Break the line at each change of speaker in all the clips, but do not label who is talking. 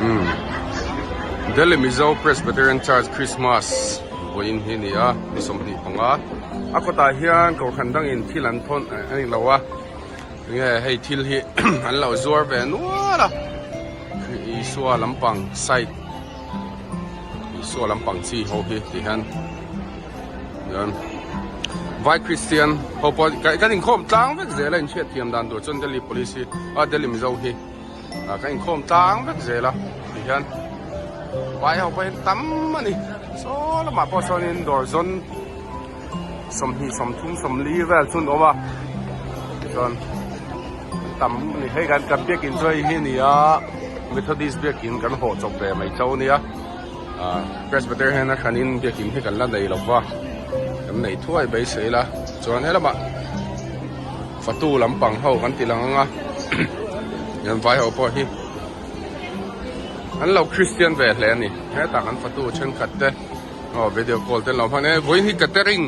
Umm Delhi Mizo Presbyterian Church Christmas vawiin hi a ni a ni 25 a kawtah hian kohhran dangin thil an thawn a ni lo a enge hei thil hi an lo zuar ve nual a Isua lampang side Isua lampang chi ho hi ti hian chuan vai Christian ho pawh kan inkhawm tlang vek zel a inhriat thiam dan tur chuan Delhi police hi ah Delhi Mizo hi. Ah ka inkhawm tlang vek zel a ti hian vai ho pawh hi tam a ni saw lamah pawh sawnin dawr zawn 20 30 40 vel chu an awm a tichuan an tam a ni hei kan kan biakin chu hei hi a ni a Methodist biakin kan hawh chawp ve mai chauh a nia ah Presbyterian hian a hranin biakin hi kan la nei lo va kan nei thuai beisei ila chuan helamah. Fatu lampang ho kan ti lang ang a an vai ho pawh hi an lo Christian ve hle a ni hetah kan fatu thenkhat te aw video call te an lo hman e vawiin hi catering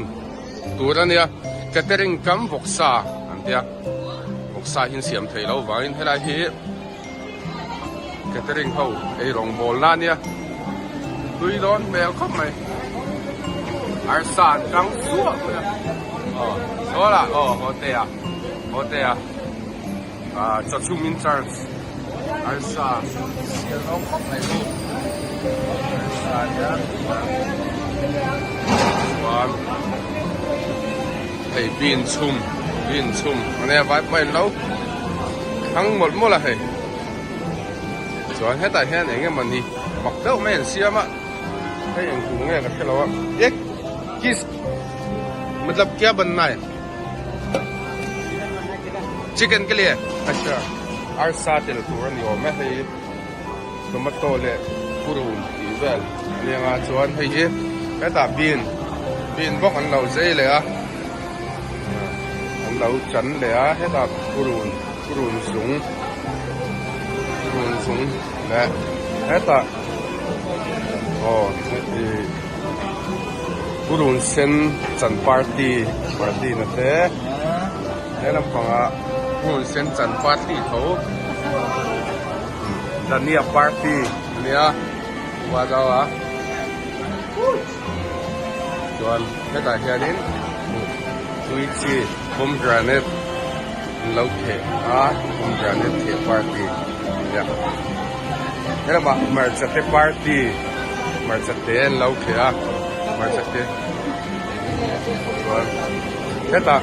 tur a nia catering kam vawksa an tia vawksa hi an siam theih loh vangin helai hi catering ho ei rawngbawl na a nia tui dawn hmel khawp mai arsa an tang suah mai a aw saw lah aw haw te a haw te a ah chawchhum in charge arsa sial awm khawp mai chu arsa a nia chuan hei bean chhum bean chhum ania vai pawh a inlo thlang mawlh mawlh a hei chuan hetah hian eng emaw ni mak deuh mai an siam a hei eng tur nge ka hrelo a ek kis matlab kya banna hai chicken ke liye acha arsa tel tur a ni awm e hei tomato leh purun tih vel a ni ang a chuan hei hi hetah bean bean bawk an lo zai leh a an lo chan leh a hetah purun purun zung purun zung leh hetah aw heti purun sen chan party party na te he lampangah purun sen chan party tho dhania party a nia a chuan hetah hianin tui chi pomegranate an lo theh a pomegranate theh party a nia helamah hmarcha te party hmarcha te an lo theh a hmarcha te chuan hetah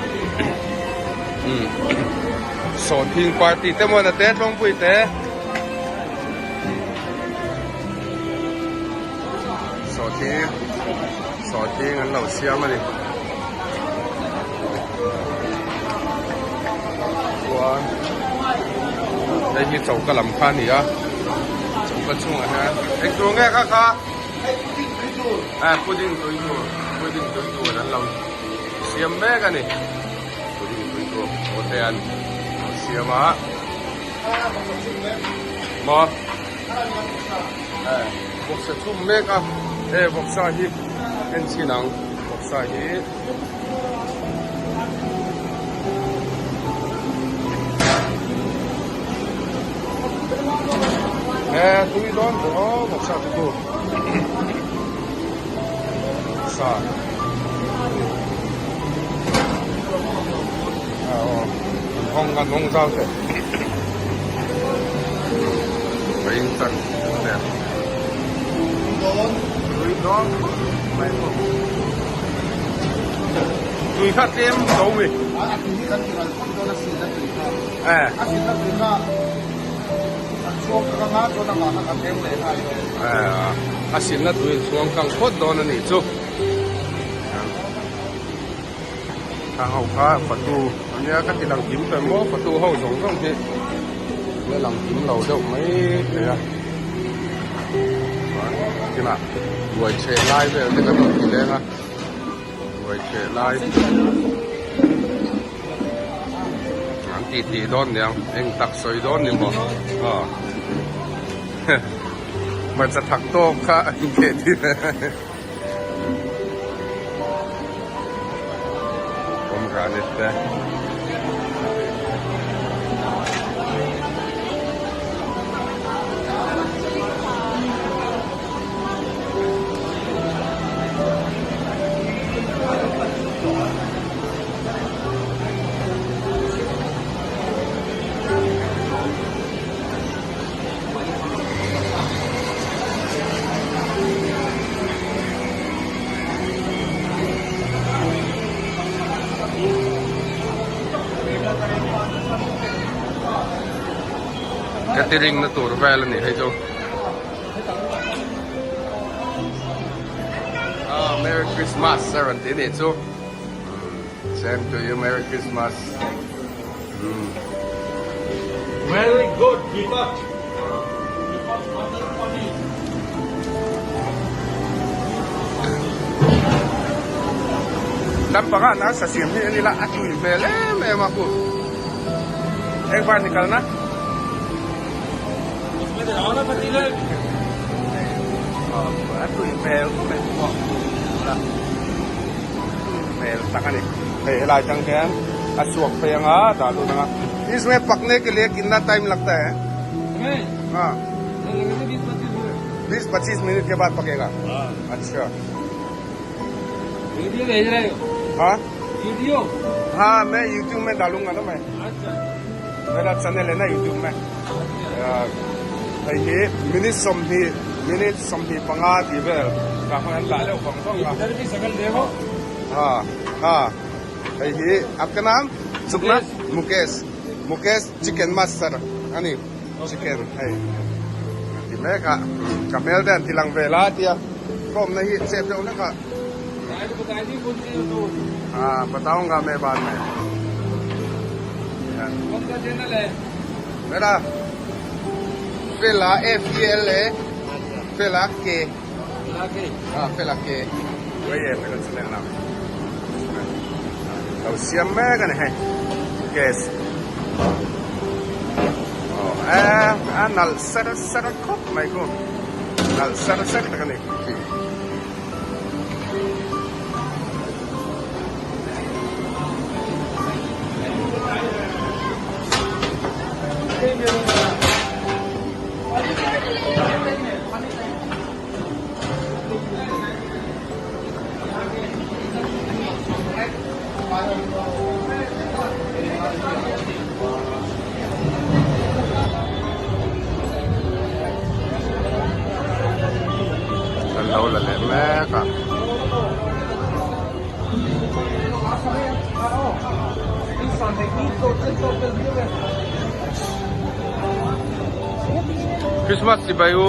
umm sawhthing party te maw na te tlawngpui te. Sawhthing sawhthing an lo siam a ni chuan hei hi choka lam kha a ni a choka chungah hian eng tur nge kha kha eh pudding tui tur pudding tui tur an lo siam mek a ni pudding tui tur aw te an lo siam a. Maw vawksa chhum mek a he vawksa hi en chhin ang vawksa hi he tui dawn tawh aw vawksa chu tu vawksa an hawng an hawng zau teh a in chan nen tui dawn mai pawh tui kha tlem zo mi eh a sinna tui chhuang kang phawt dawn a nih chu. Thang ho kha fatu a nia ka ti lang kim tawh maw fatu ho zawng zawng hi la lang kim lo deuh mai thei a chuan kinah ruai chheh lai vel te kan rawn ti leng a ruai chheh lai an tih tih dawn niang eng tak sawi dawn ni maw aw hmarcha thak tawk kha a inkheh thin. Pomegranate te Catering na tur vel a ni hei chu. Ah Merry Christmas a rawn ti nih chu. Same to you Merry Christmas.
Very good Deepak. Deepak mutton paneer.
Lampanga nasa siam hi anila a tui hmel em em a khu ek bar nikal na. A tui hmel khawp mai pawh a tui hmel tak a ni. Hei helai atang hian a chhuak phei anga dah lut anga. Isme pakne ke liye kitna time lagta hai? Ha बीस पच्चीस मिनट के बाद पकेगा अच्छा
वीडियो भेज रहे हो
हाँ
वीडियो
हाँ मैं यूट्यूब में डालूंगा ना मैं
अच्छा
मेरा चैनल है ना यूट्यूब में hei hi minute sawmhnih minute 25 tih vel tah hmun an dah deuh vang vang a
इधर भी शकल देखो
ha ha hei hi आपका नाम चुकना Mukesh Mukesh chicken master ani chicken hei ti mek a ka hmel te an ti lang vel a tia khawmna hi chep deuh hlek a haa bataunga me baad mein mera fela F E L A fela K haa fela K वही है मेरा channel नाम lo siam mek a ni hei gas aw a nalh ser ser khawp mai khu nalh ser ser tak a ni. Kan lo la leh mek a. Christmas chibai u.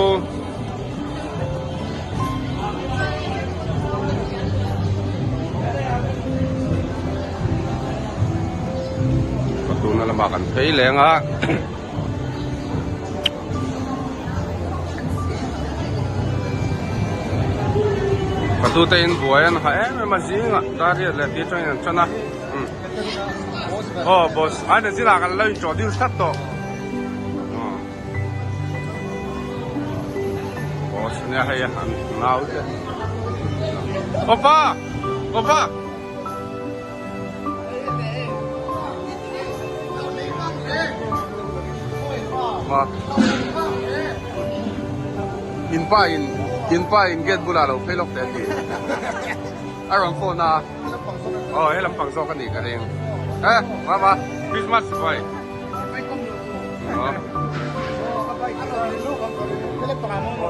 Tuna lamah kan phei leng a. Patu te in buai an ha em em a zingah dar riat leh tih atangin an tan a. Aw boss ai na zinah kan lo introduce tlat tawh. Boss ania hei a an nau te. Opa! Opa! In pa in in pa in gate bulah lo phei lawk teh a ti. A rawn phone a. Aw he lampang zawk a nih ka ring. E mama Christmas boy. Aw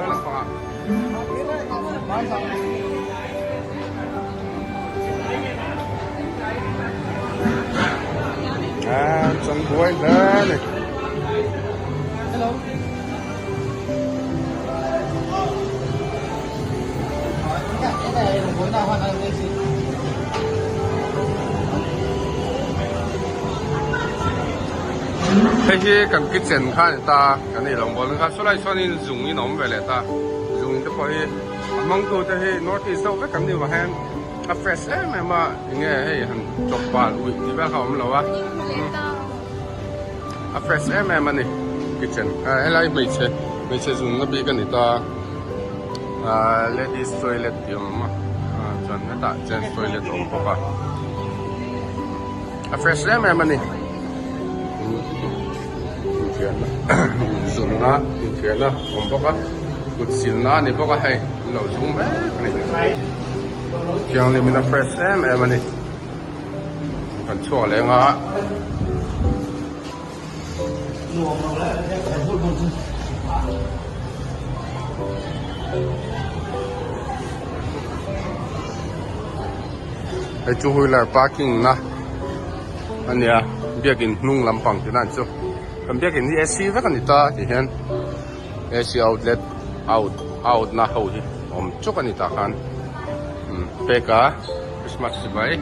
he lampang ah. À, chân buổi lên này. Hei hi kan kitchen kha a ni ta kan ei lo bawl kha sawlai chuanin zung in a awm ve leh ta zung in te pawh hi a hmangtu te hi north east deuh vek kan ni vang hian a fresh em em a enge hei han chawp bal uih tih vel kha a awm lo a a fresh em em a ni kitchen helai hmeichhe hmeichhe zunna bik a ni ta ah ladies toilet tih a awm a chuan hetah gents toilet a awm bawk a a fresh em em a ni inthiarna zunna inthiarna a awm bawk a kut silna a ni bawk a hei an lo zung mek a ni thianghlim in a fresh em em a ni kan chhuak leh anga. Hei two wheeler parking na a nia biakin hnung lampang tih dan chu. Kan biakin hi AC vek a ni ta ti hian AC outlet out out na ho hi awm chuk a ni tah khan peka Christmas chibai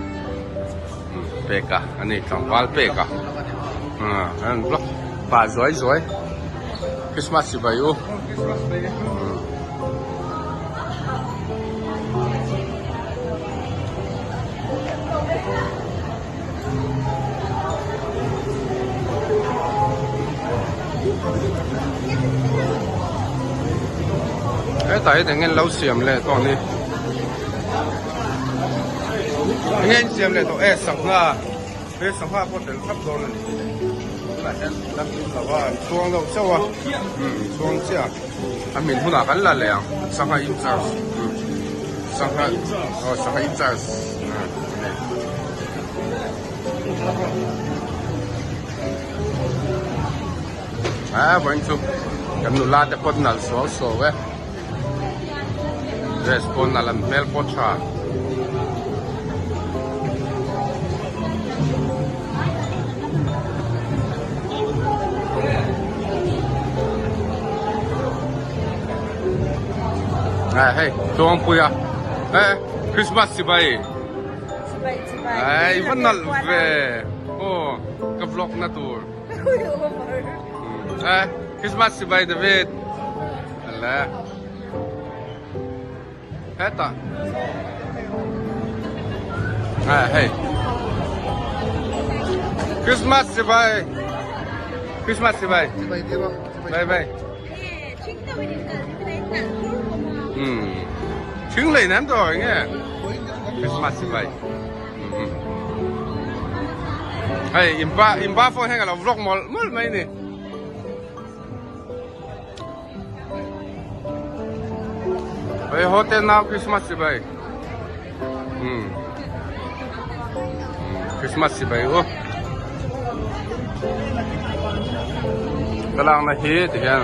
peka a ni tlangval peka an block pah zuai zuai Christmas chibai u. Hetah hian eng nge an lo siam leh tawh ni eng nge an siam leh tawh e sangha he sangha pawh tel thlap dawn a ni tunah hian lam in lo a an chhuang deuh chauh a umm chhuang chiah a. A hmin hunah kan la leh ang sangha in charge sangha aw sangha in charge a ni. A vawiin chu kan nula te pawh nalh suau suau e dress pawh nalh an hmel pawh tha. À hei Tluangpuia e Christmas chibai
Chibai chibai
Ai va nalh ve aw ka vlog na tur e Christmas chibai David le Hetah ah hei Christmas chibai Christmas chibai Bye bye Um thing lei nan tawh eng nge Christmas chibai Hei inpa inpa phone hian ka lo vlog mawlh mawlh mai ni. Hei hotel nau Christmas chibai um Christmas chibai u ka lakna hi ti hian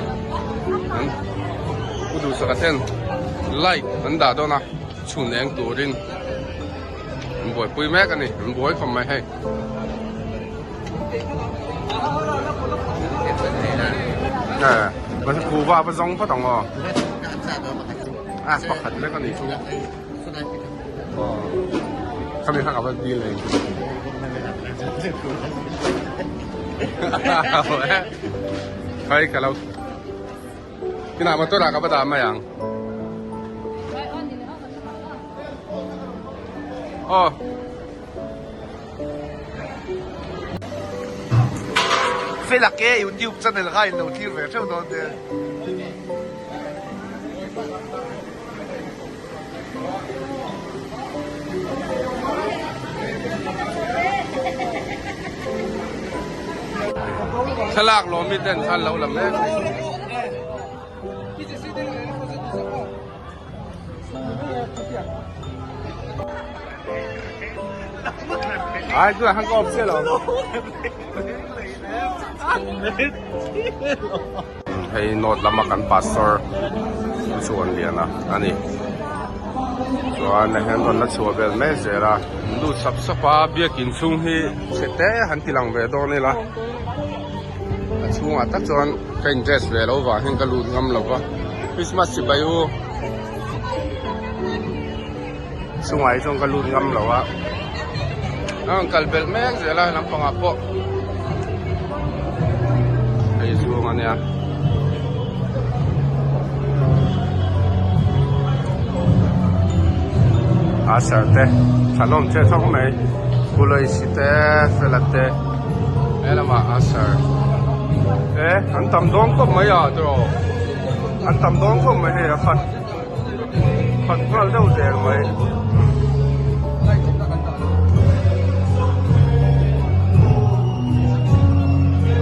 an u duhsaka ten light an dah dawn a chhun eng turin an buaipui mek a ni an buai khawp mai hei. Kuhva va zawng phawt ang aw a pakhat lek a nih chu khami kha ka va dil leh khai ka lo kinah motor ah ka va dah mai ang aw.
Felak e YouTube channel kha in lo thlir ve theuh dawn te.
Thlalak lawmi ten khan lo la mek. Ai chu hang kop che lo. Hei north lama kan pastor chuan lian a ani. Chuan a hian rawn la chhuah vel mek zel a. Lut sap sap a biakin chhung hi chhe te han ti lang ve dawn ila. A chhungah tak chuan ka in dress ve lo vang hian ka lut ngam lo va Christmas chibai u chungah hi chuan ka lut ngam lo a a rawn kal belh mek zel a lampangah pawh hei chhung a nia. A ser te thalawm che thawk mai Puloisi te Fela te. He lamah a sir e an tam dawn khawp mai a tiraw an tam dawn khawp mai hei a khat khat nghal deuh der mai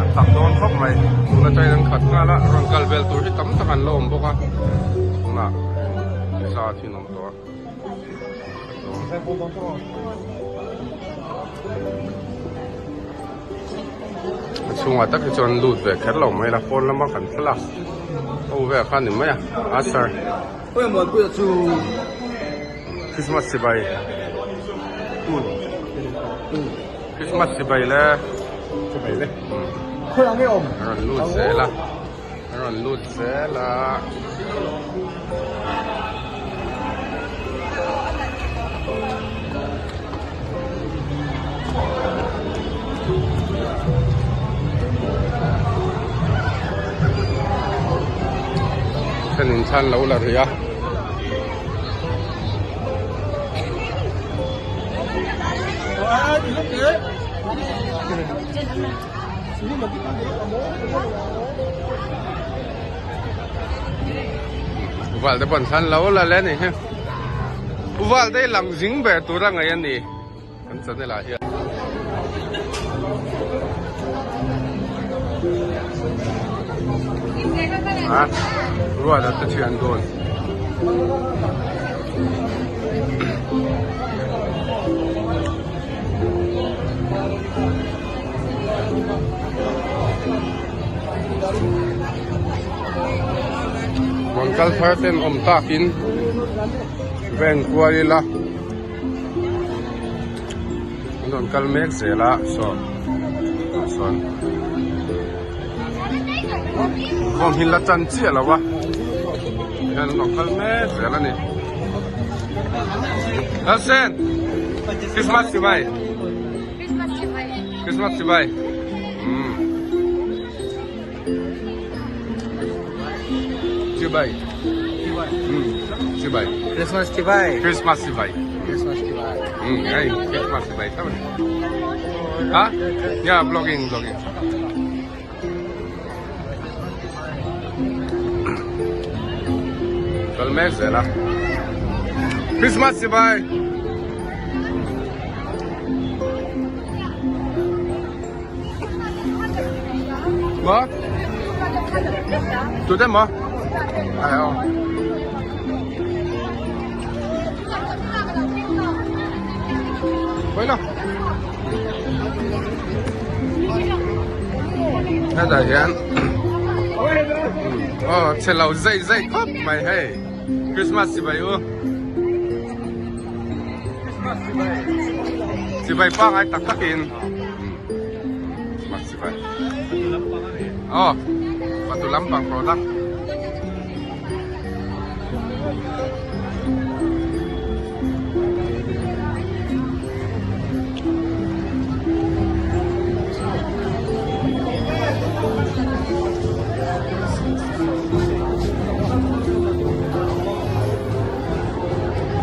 an tam dawn khawp mai tun atangin an khat nghal a rawn kal vel tur hi tam tak an la awm bawk a tunah za thin awm tawh a. A chhungah tak hi chuan lut ve kher lo mai la pawn lama kan thlalak ho vel kha ni mai a a sir Christmas chibai Christmas chibai le chibai le. A rawn lut zel a, a rawn lut zel a. Thenin thlan lo la rih a. Val te pawh an thlan lo la le ni hi. Val te hi lang zing ber tur a ngaih a ni kan channel ah hian. A ruat a te thian dawn. Rawn kal thar ten awm takin va enkual ila an rawn kal mek zel a saw tah sawn inkhawm hi la tan chiah lo a tihian an rawn kal mek zel a ni. Lalsen Christmas chibai.
Christmas chibai.
Christmas chibai. Umm. Chibai. Umm. Chibai.
Christmas chibai.
Christmas chibai.
Christmas chibai.
Umm hei Christmas chibai thlap ani. Ha? Yeah vlogging vlogging. Kal mek zel a. Christmas chibai. Maw? Tute maw? Ai aw. Quay lo. Hetah hian aw chhe lo zai zai khawp mai hei Christmas chibai u chibai pangai tak tak in Christmas chibai aw patu lampang product.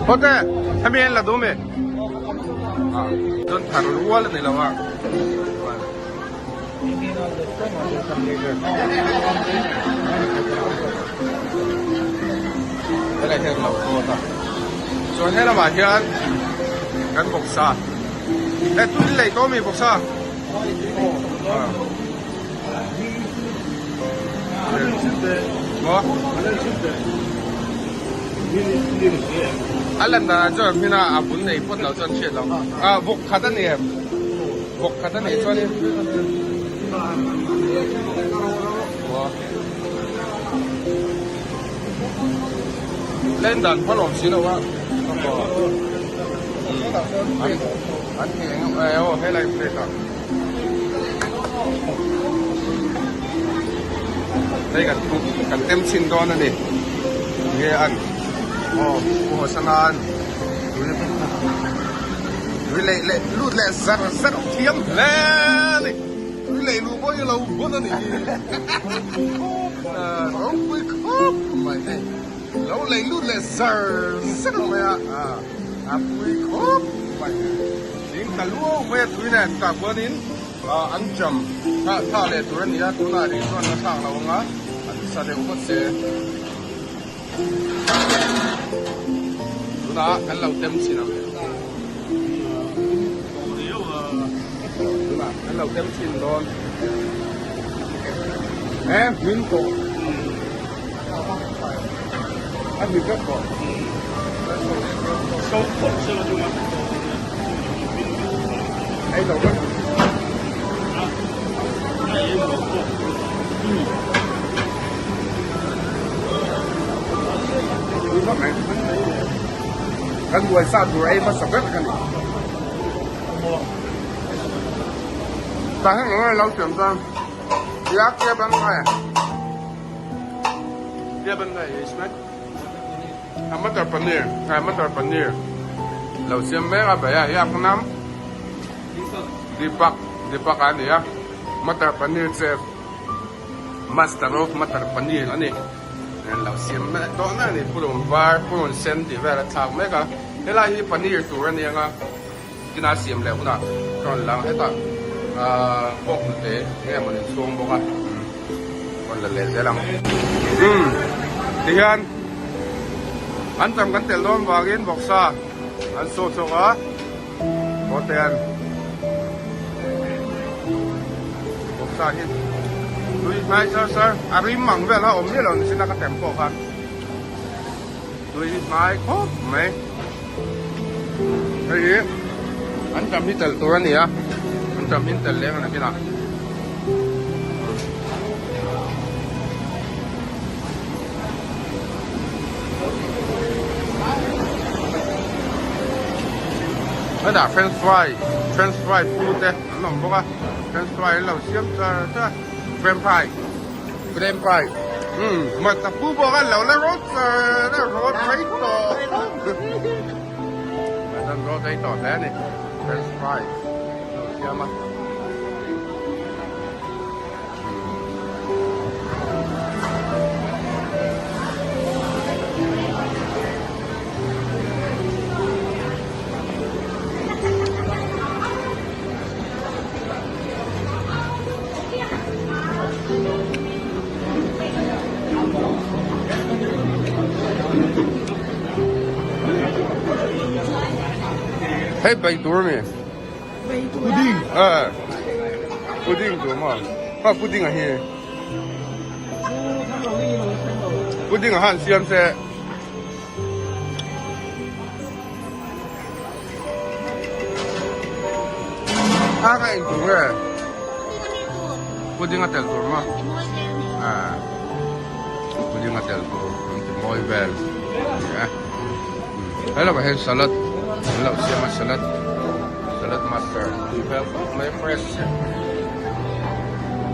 Hote hemi en la duh mi chuan thar rual a ni lo a. Helai hian lo kawt a chuan he lamah hian kan bawksa he tui lei tawh ami bawksa maw a lan danah chuan hmina a bul nei phawt lo chuan hriat loh a vawk khat a ni em. Vawk khat a nih chuanin len dan pawh lawm si lo a an ti eng aw helai plate ah hei kan kan tem chhin dawn a ni nge an aw pu Hosana-an. Tui leh leh lut leh zar zar thiam hle a ni. Tui leh luh pawh hi lo hun a ni hi. Ropui khawp mai hei. Lo leh lut leh zar zar mai a, a pui khawp mai. Thing ta luau mai a tui nen tah khuanin an jam thla leh tur a ni a, tunah rih chuan la thlak lo ang a, an sa deuh phawt se. Tunah kan lo tem chhin ang. Tunah kan lo tem chhin dawn. He hmin tawh. A hmin vek tawh. Ei lo vek. Kan buai sa tur ei hmasa ber ka ni. Tah hian eng nge lo siam chuan. क्या क्या बन रहा है क्या बन रहा है इसमें मटर पनीर मटर paneer lo siam mek a bhaiya hi a ka nam Deepak Deepak a ni a matar paneer chef master of matar paneer a ni an lo siam mek tawh na a ni purun var purun sen tih vel a thlak mek a helai hi paneer tur a ni ang a Tina siam leh hunah ka rawn lang hetah ahh bawk hnute eng emaw ni chhung bawk a rawn la leh zel ang. Umm tihian an tam kan telh dawn vangin vawksa an saw chawk a Kawtean vawksa hi tui hnai sar sar a rim ang vel a awm miah lo ni sin a ka tem pawh khan. Tui hi hnai khawp mai. Hei hi an tam hi telh tur a ni a, an tam hi an telh leng a ni kinah. Hetah french fry, french fry pu te an awm bawk a, french fry an lo siam char char a, french fry. Frame fry umm hmarcha pu pawh khan lo la rawt char a rawt mai tawh an rawt ei tawh hle a ni french fry lo siam a. Hei bai tur ami? Pudding. Eh. Pudding tur maw? Ha pudding a hi. Pudding a han siam se. A ka eng tur nge? Pudding a tel tur maw? Ah. Pudding a tel tur an ti mawi vel. Ni e. He lamah hian salad an lo siam a salad salad master tui hmel khawp mai fresh.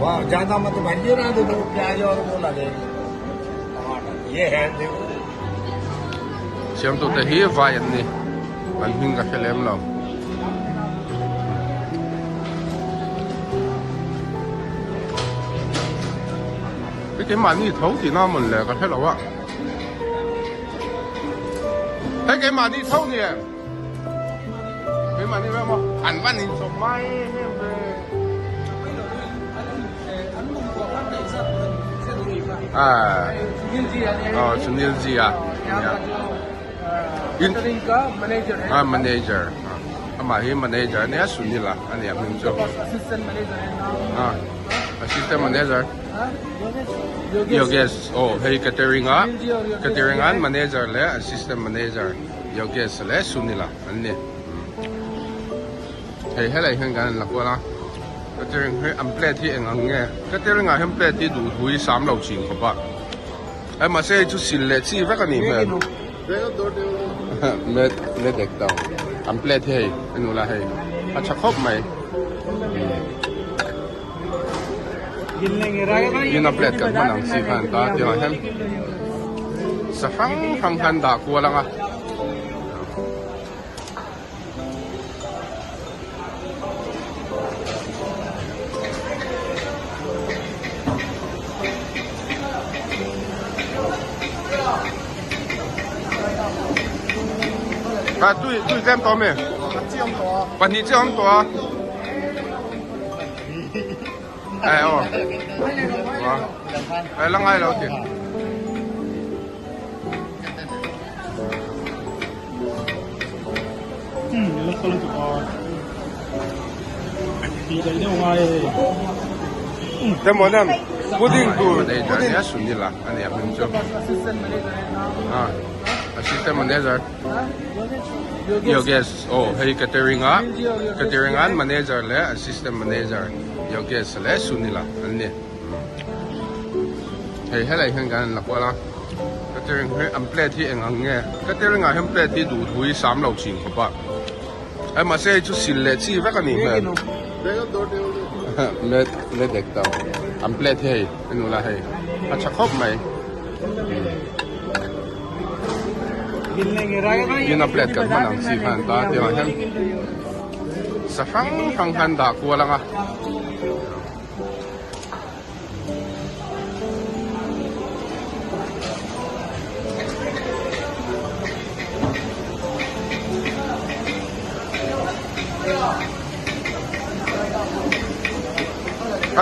Wow, ज्यादा मत भरिए ना तो प्याज और वो लगेगी टमाटर ये है देखो
Siamtu te hi vai an ni an hming ka hre lem lo. Hei keimahni tho tih na mawn le ka hre lo a. Hei keimahni tho ni em? Keimahni vel maw? An van inchawp mai em em ve. Ah, Sunil ji a. Ah, manager. Amah hi manager ania Sunil a ania hming chu. Ah, assistant manager. Yogesh. Oh, hei catering a. Catering an manager leh assistant manager Yogesh leh Sunil a an ni. Hei helai hian kan la kual a catering hi an plate hi eng ang nge catering ah hian plate hi duh thu hi sam lo thin khawp a hei mahse hei chu sil leh chi vek a nih hmel me dek tawh an plate hi hei a nu la hei a tha khawp mai in a plate kan hman ang chi khan ta tiangah hian sa hrang hrang khan dah kual ang a. À, tui tui tlem tawh ami? Pahnih chiah awm tawh a. Ai aw. Ai la ngai lo ti. Temaw nem pudding tur pudding a sunil a ani a hming chu ah assistant manager Yogesh aw hei catering a catering an manager leh assistant manager Yogesh leh Sunil a an ni. Hei helai hian kan la kual a catering hi an plate hi eng ang nge catering ah hian plate hi duh thu hi sam lo thin khawp a hei mahse hei chu sil leh chi vek a nih hmel. Le dek tawh an plate hi hei en ula hei a tha khawp mai dinner plate kan hman ang chi khan ta tiangah hian sa hrang hrang khan dah kual ang a.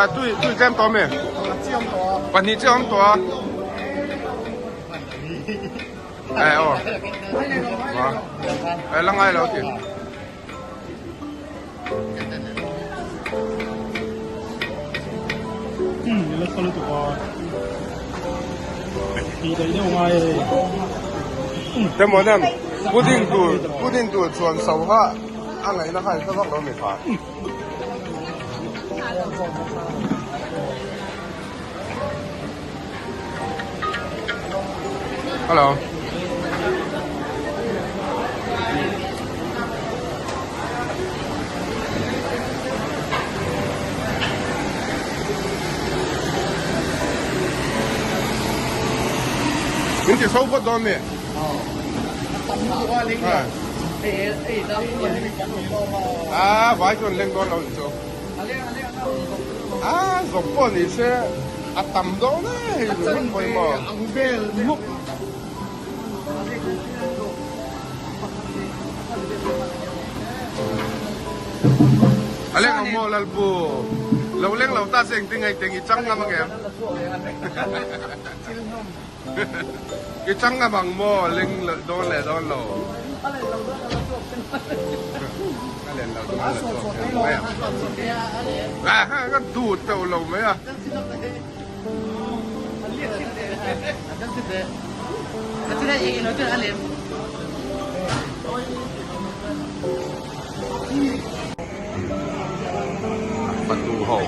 À, tui tui tlem tawh ami? Pahnih chiah awm tawh a. Eh aw. Eh la ngai lo ti. Temaw nem pudding tur pudding tur chuan so kha a ngaihna kha in hre vak lo mi kha. Hello. Min ti so phawt dawn mi? A vai chuan leng dawn lo ni chu. A zawk pawh ni se a tam dawn e hei ringawt pawimawh. A leng ang maw Lalpu? Lo leng lo ta se engtin ngai teng i chang ngam ang em? I chang ngam ang maw leng dawn leh dawn lo? A len lo dawn a la chhuak thei mai ang. Ka duh teuh lo mai a. Fatu ho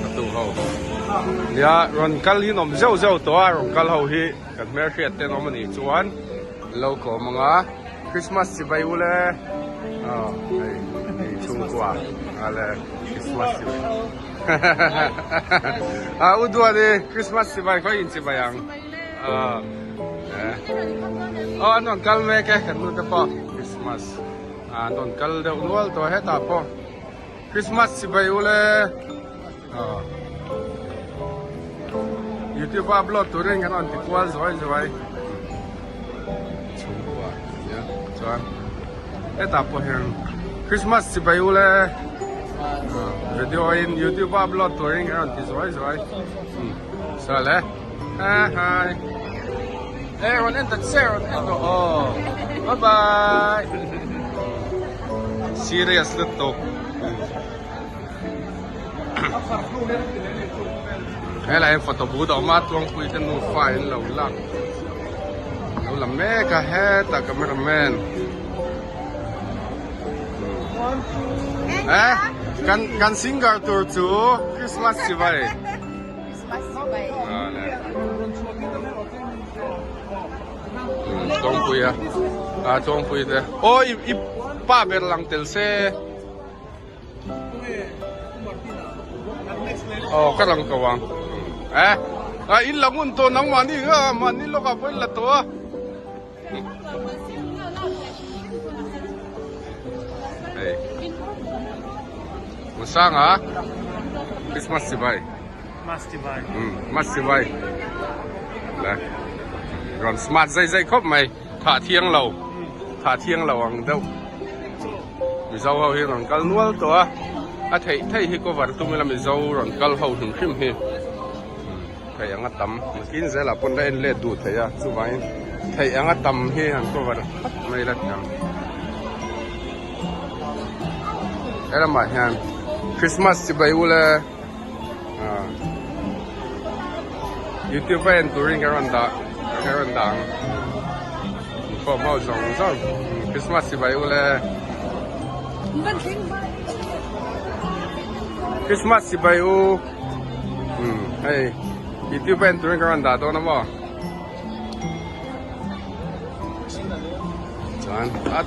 Fatu ho Nia rawn kal hi nawm zeuh zeuh tawh a rawn kal ho hi kan hmelhriat te an awm a nih chuan lo kawm ang a. Christmas chibai u le aw hei hei chhungkua a le Christmas chibai a u duat i Christmas chibai khaw in chibai ang a aw an rawn kal mek e kan nu te pawh Christmas a an rawn kal deuh nual tawh hetah pawh Christmas chibai u le aw youtube a upload turin kan rawn ti kual zuai zuai chhungkua nia chuan hetah pawh hian Christmas chibai u le video in youtube a upload turin kan rawn ti zuai zuai sa le hi hi eh rawn en ta che rawn en tawh aw bye bye serious lutuk. Helai hian photo booth a awm a Tluangpui te nufa in lo lak lo la mek a hetah cameraman eh kan kan singer tur chu Christmas chibai Tluangpui a ah Tluangpui te aw i pa ber lang tel se. Aw ka lang ko ang eh a in la ngun tawh nang mahni nga mahni lawk ah pawh in la tawh a hei Musanga Christmas chibai Mas chibai le rawn smart zai zai khawp mai thah thiang lo thah thiang lo ang deuh. Mizo ho hi rawn kal nual tawh a, a theih theih hi cover tum ila Mizo rawn kal ho hrim hrim hi theih anga tam nakin zelah pawn la en let duh theih a chuvangin theih anga tam hi han cover phawt mai la thiam. He lamah hian Christmas chibai ule ah YouTube a en turin ka rawn dah ka rawn dah ang. Inkhawm ho zawng zawng Christmas chibai ule Christmas chibai u hei YouTube a en turin ka rawn dah dawn a maw. Khan a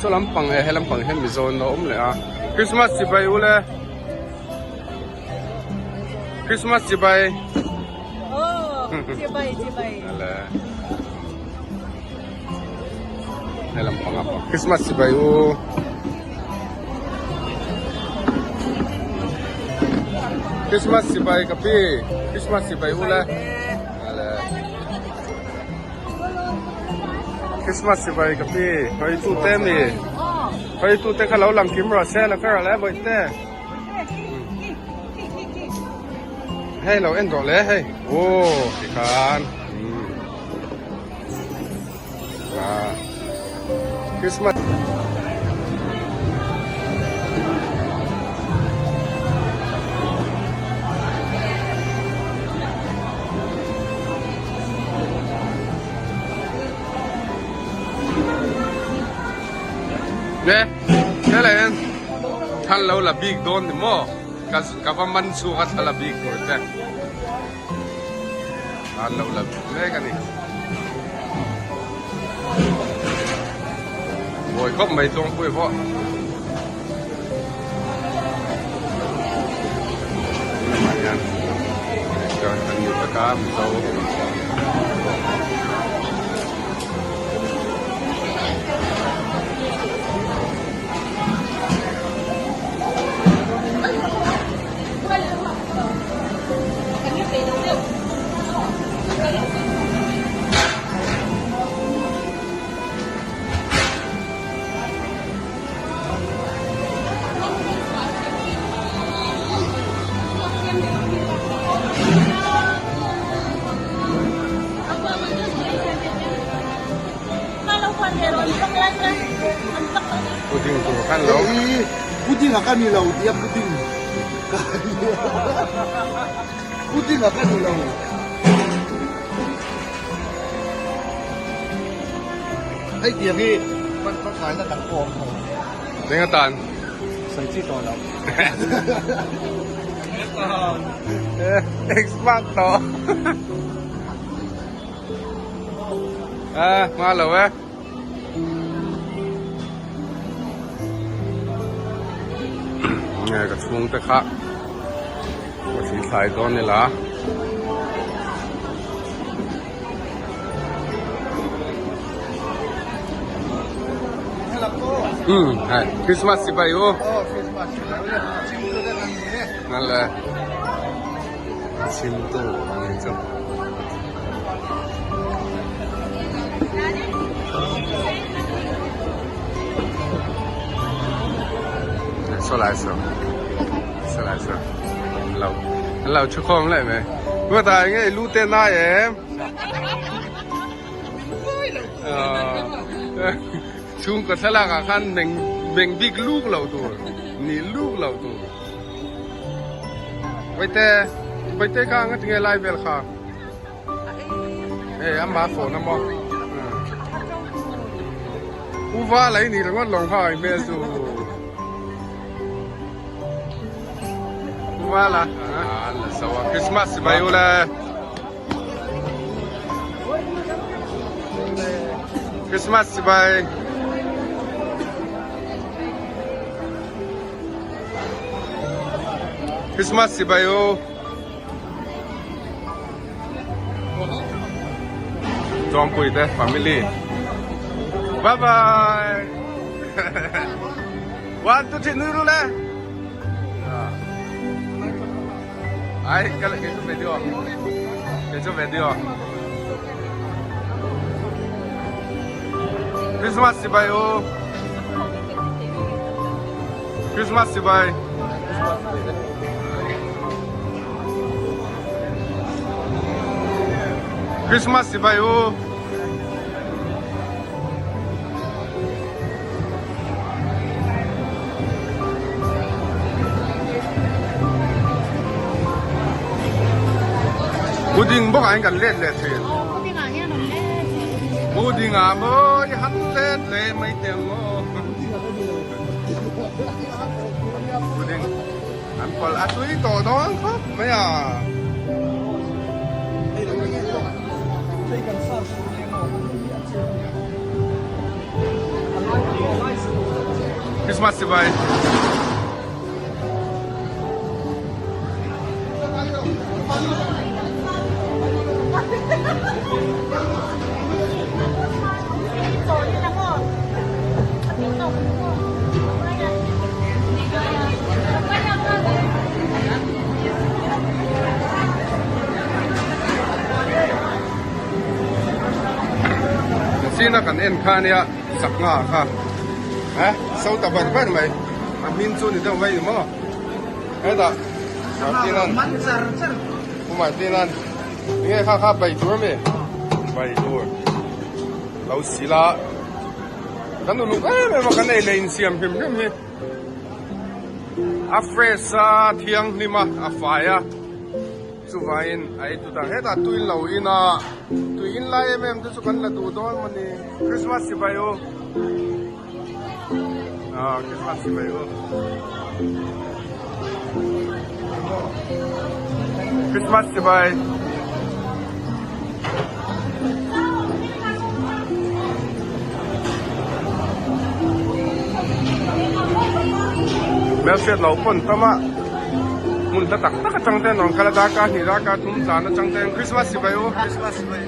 saw lampang leh he lampang hian mizo an lo awm leh a Christmas chibai ule Christmas chibai
Chibai chibai
ale he lampang ah pawh Christmas chibai u. Christmas chibai ka pi Christmas chibai ule ale Christmas chibai ka pi hei tu te mi hei tu te kha lo lang kim rawh se la ka rawh le vawi te hei lo en rawh le hei aw tikhan Christmas Nè, thế là em thằng lâu là big don thì mò cả cả văn man chu cả thằng là big rồi thế an lo la mek a ni mawi khawp mai chuang pui pawh lamah hian chuan an ni tak a mizo Pudding tur khan lo.
Pudding a ka ni lo tia pudding. Pudding a ka ni lo. Hei tiang hi pan pangngai na dang pawh a awm tho.
Eng atan?
Sawi chi tawh lo.
Expert tawh. A hma lo e. Nge ka chhung te kha ka thli thlai dawn ila. Um hai Christmas chibai u. Nan le chim tu ang chu. Saw lai saw saw lai saw an lo an lo thu khawm leh mai chutah eng nge i lu te nai em chhungkaw thlalak ah khan meng meng bik luk lo tur nih luk lo tur. Vaite vaite kha nga tinge lai vel kha hei ama phone a maw uva lai ni ringawt lawng kha ai hmel chu uva la la so a Christmas mai ule Christmas chibai Christmas chibai u. Chuangpui te family. Bye bye. One two three nui ru le. Ai cái lại cái chỗ video. Cái chỗ video. Christmas chibai u. Christmas chibai. Christmas chibai u. Pudding bawk ah hian kan let leh thin. Pudding ah maw i han let leh mai teh ang maw. Pudding an pawlh a tui tawh dawn khawp mai a. Christmas chibai. China kan en kha ania chakna kha eh so ta bar bar mai a hmin chu ni deuh mai ni maw hetah Martin-a'n Pu Martin-a'n enge kha kha bai tur ami bai tur lo sil a kan uluk em em a kan ei leh insiam hrim hrim hi a fresh a thianghlim a a fai a. Chuvangin a ei tut ang. Hetah tui lo in a, tui in lai em em te chu kan la duh dawn maw ni. Christmas chibai u. Ah, Christmas chibai u. Christmas chibai. Hmelhriat lo pawn tam a hmun hla tak tak atang ten rawn kal a darkar hnih darkar thum tlan atang ten Christmas chibai u Christmas chibai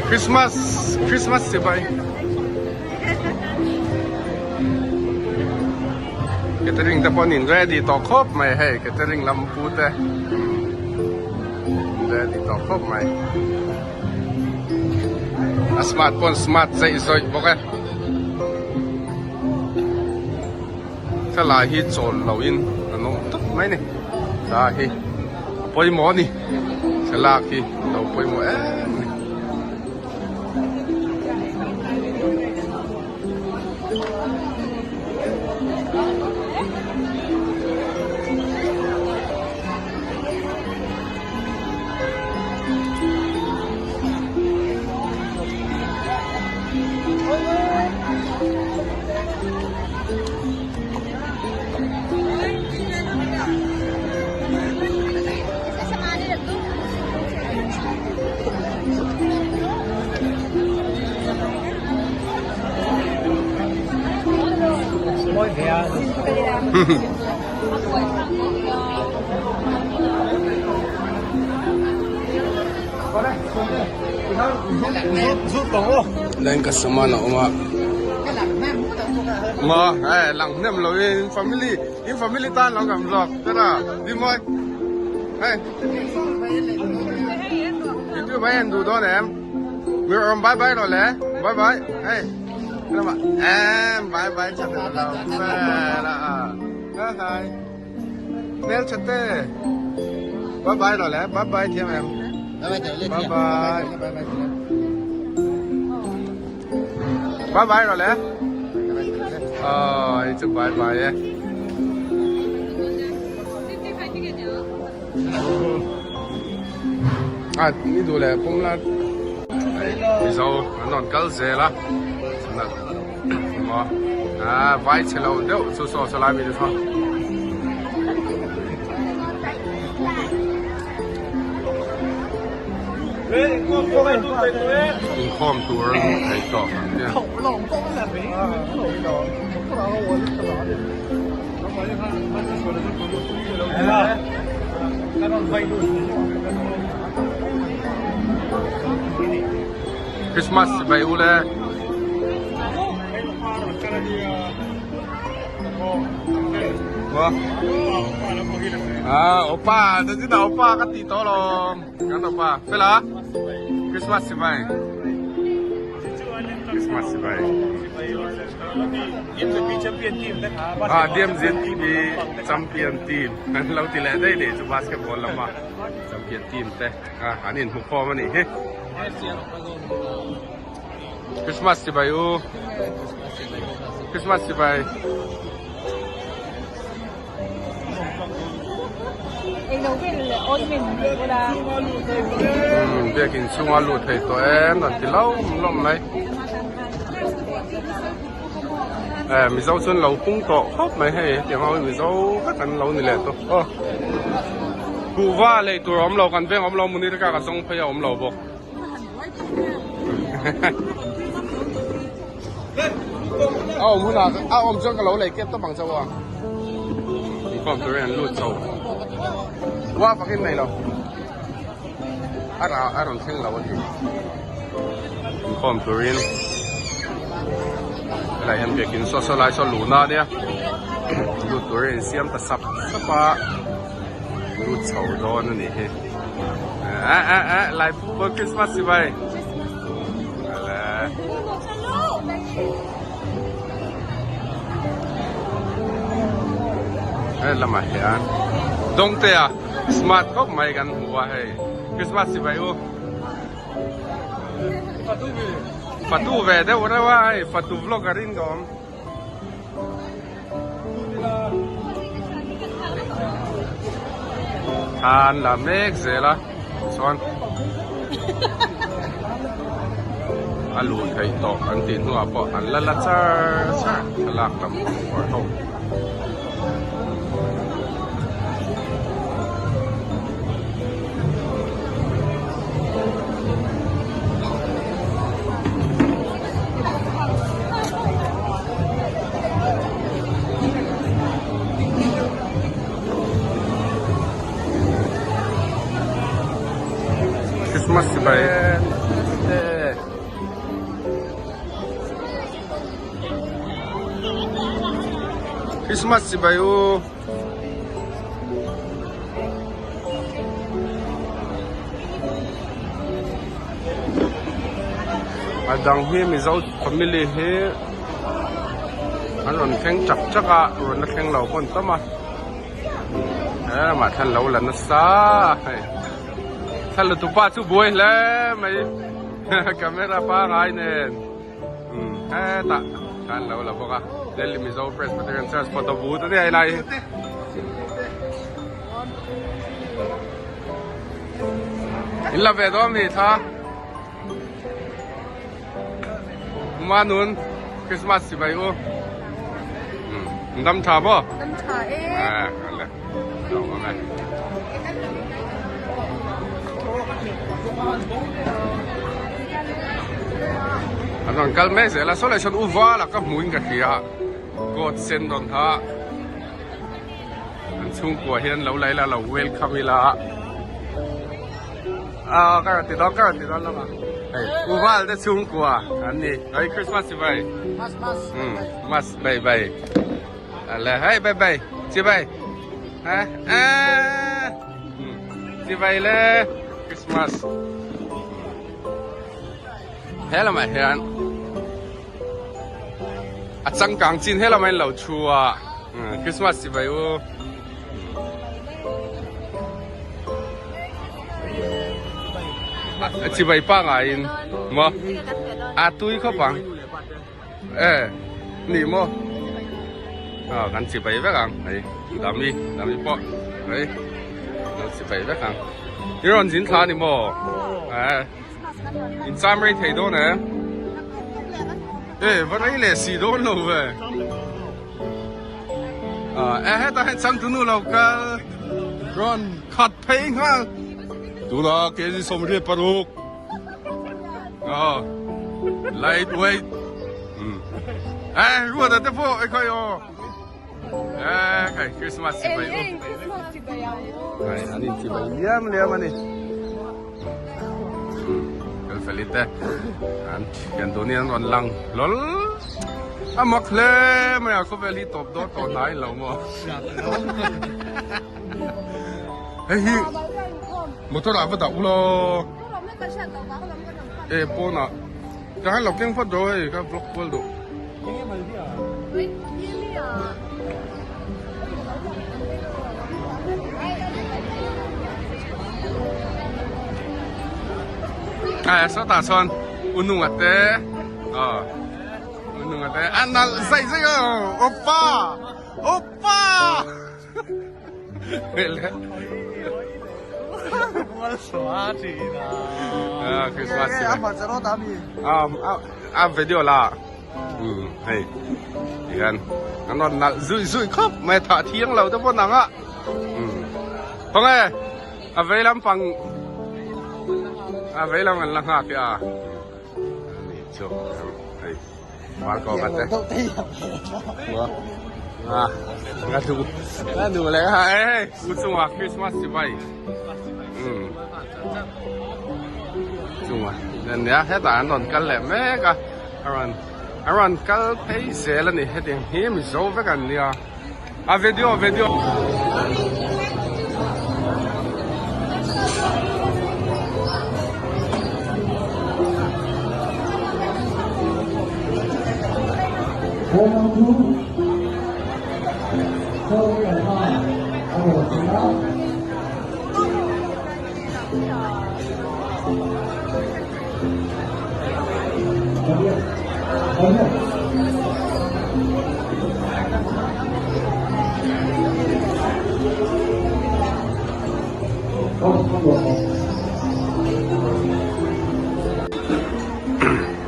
Christmas Christmas chibai Catering te pawh an in ready tawh khawp mai hei catering lam pu te ready tawh khawp mai a smart pawh smart zeih zawih bawk e. Thlalai hi chawl lo in an awm tawp mai ni thla hi a pawimawh a ni thlalak hi a lo pawimawh em a ni. Lengka saman a awm a maw eh lang hnem lo in family in family tan lo kam zawk tara ni mawi hei youtube ai an duh dawn em mi rawn bye bye rawh le bye bye hei lamah em bye bye chat lo vel a hi hi hmel tha te bye bye rawh le bye bye thiam em bye bye bye bye rawh le aw hei chu bye bye e a ni duh leh pawm la mizo an rawn kal zel a Maw ah vai chhe lo deuh chu saw saw lai mi te sawn. Inkhawm tur a hmuh theih tawh ang tia. Christmas chibai u le. Ah, opa, ta chi da opa ka ti to lom. Kan opa, fela. Christmas chibai. Christmas chibai. Ah, DMZTB champion team. An lo ti leh daih nih chu basketball lama champion team te. Ah, an inhmu khawm a nih hi. Christmas chibai u. Christmas chibai. Biakin chhunga lut thei tawh em an ti lawm lawm mai. Eh Mizo chu an lo pung tawh khawp mai hei hetiang ho hi Mizo vek an lo ni leh tawh aw. Kuhva lei tur a awm lo kan veng a awm lo Munirka ka zawng phei a awm lo bawk. A awm hunah a awm chuan ka lo lei kep tawp ang chauh a. Inkhawm turin an lut chho. Ua fakin nei lo. A ra a rawn thleng lo a ni. Inkhawm turin helai hian biakin saw saw lai saw luhna a nia. Lut turin insiam ta sap sap a. Lut chho dawn a nih hi. Eh eh eh lai football Christmas si bai. Ale. He lamah hian Dawngtea smart khawp mai kan hmu a hei Christmas si bai u. Fatu ve deuh reuh a hei fatu vlogger in ka awm. An la mek zel a chuan a luh theih tawh an tih hnuah pawh an la la char char thlalak lam uar ho. Christmas chibai Christmas chibai u A dang hi Mizo family hi an rawn thleng chak chak a rawn la thleng lo pawh an tam a he lamah thlan lo la nasa a hei thla la tupa chu buai hle mai camera pangai nen umm hetah thlan lo la bawk a Delhi Mizo Presbyterian Church photo booth a nia helai hi. In la ve dawn mi thla Uma nun Christmas si bai u um dam tha bo
Dam tha e
eh ale lo ngam e An rawn kal mek zel a saw leh sawn u val a ka hmu in ka hria coat sen rawn ha An chhungkua hian lo la ila lo welcome ila a ka rawn ti dawn ka rawn ti dawn lama hei uval te chhungkua an ni hei Christmas chi bai um mas bai bai ale hei bai bai chi bai ha a chi bai le Christmas he lamah hian A changkang chin he lamah in lo thu a Christmas chibai u. A chibai pa ngai in maw a tui khawp ang e ni maw a kan chibai vek ang hei dami dami pawh hei lo chibai vek ang i rawn zin thla ni maw e. In cham rei thei dawn em? E, va rei leh si dawn lo ve. Ah, e hetah hian changtunu lo kal rawn khat phei nghal. Tuna kg 26. Ah, light weight. Hmm. E, ruat te pawh e khai aw. E, khai Christmas chibai u. Ai, an in chibai liam liam ani. Kal fel te an thian dun hi an rawn lang hlawl a mak hle mai a khawvel hi tawp dawn tawh hnai lo maw hei hi motor ah va dah ulaw e pawnah ka han lo keng phawt rawh hei ka vlog kual duh. À, sao ta son unung ate ờ unung ate à nal dậy dậy oppa oppa À, Christmas. À, à video la. Umm hei tihian an rawn nalh zui zui khawp mai a thah thiang lo te pawn ang a umm khawnge a vei lampang a vei lam an la nghak e a ani chu hei var kawk a te a nga du nga du leh a hei u chungah Christmas chibai umm chungah ania hetah an rawn kal leh mek a. A rawn a rawn kal phei zel a ni hetiang hi mizo vek an nia a video video.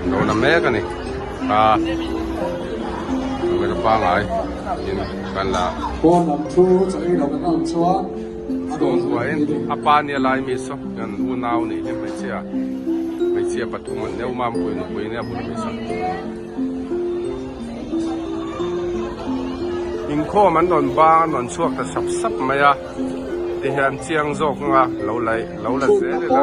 Lo la mek a ni a camera pangai in kan la chhungkuain a pa nia lai mi saw hian unau nih hi hmeichhia hmeichhia pathum an deuh mampui nupui nia bul mi saw inkhawm an rawn bang an rawn chhuak ta sap sap mai a ti hian chiang zawk anga lo la lo la zel ila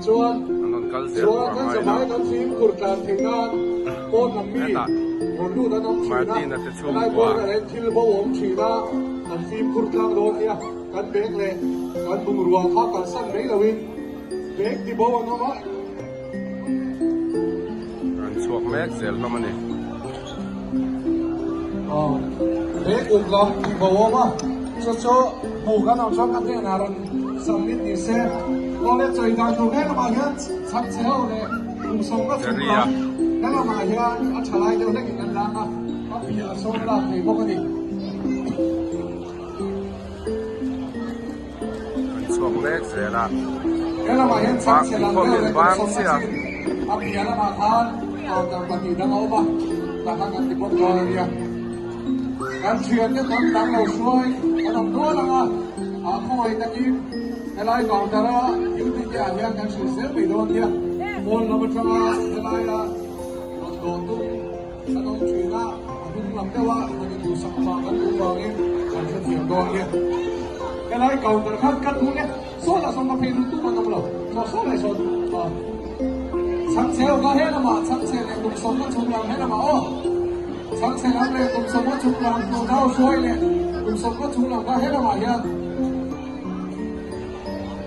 chuan an rawn kal zel tur a ngai lo hetah Martin-a te chhungkua an chhuak mek zel hlawm a ni. Jerry-a an chhuak mek zel a inkhawm in bang chiah
Kan thiante tam dang lo hruai an awm nual ang a, a khawngaih takin helai counter a duty te ah hian kan hrilh zel mai dawn nia. Pawn lam atanga helaia rawn dawh tum an awm thin a, a hnung lam deuh a han induhsak vang kan duh vangin kan hrethiam dawn nia. Helai counter khan ka duh le saw lah sawn ka phei lut tum an awm lo, saw saw leh sawn chhangchhe ka he lamah chhangchhe leh kum sawmna chhung lam he lamah aw. Chhangchhe lam leh kum sawmna chung lam nunau hruai leh kum sawmna chung lam kha he lamah hian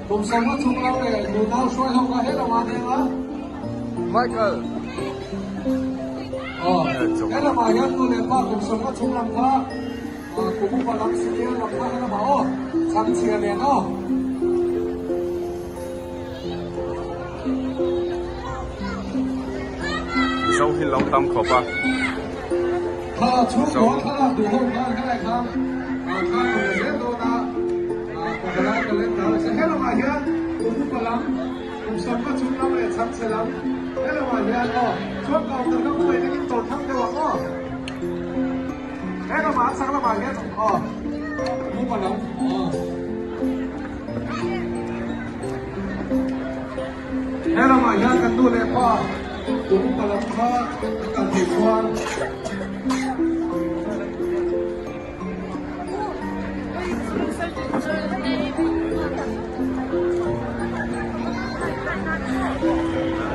kum sawmna chung lam leh nunau hruai ho kha he lamah an eng a.
Michael.
Aw, he lamah hian nu leh pa kum sawmna chung lam kha kum upa lam senior lam kha he lamah aw chhangchhia nen aw.
Mizo hi lo tam khawp a. Mizo.
He lamah hian kan nu leh pa kum upa lam kha an kal theih chuan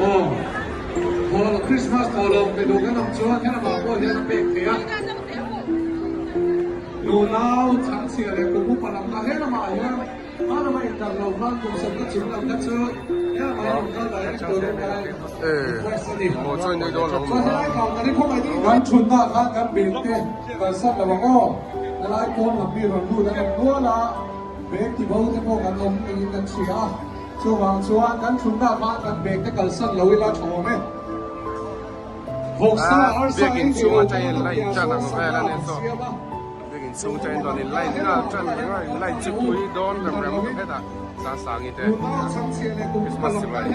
Aw, thaw Christmas thaw lo pe duh kan awm chuan he lamah pawh hian a pek theih a. Nunau chhangchhia leh kum upa lam kha he lamah hian Hmanah in kal lo khan kum sawmna chung lam kha chu helama in rawn kal direct tur in ka request a ni. Chuan helai counter hi khawngaih ding kan thutna ah khan kan bag te kalsan lo ang aw. Helai pawn lam mi rawn lut an awm nual a, bag ti bo te pawh kan awm niin kan hria a. Chuvang chuan kan thutna ah khan kan bag te kalsan lo ila tha awm e. Vawksa arsa
Biakin
ei
chhung
theilo
atangin
pawh
la
an awm
intan
tia
ang
sawn
vel a
sangha
ni
an
tawh.
siam a.
Biakin Inchhung te in rawn in line nghal tan reng a, in line chu pui dawn rem rem ang hetah Sangsangi te Christmas chibai.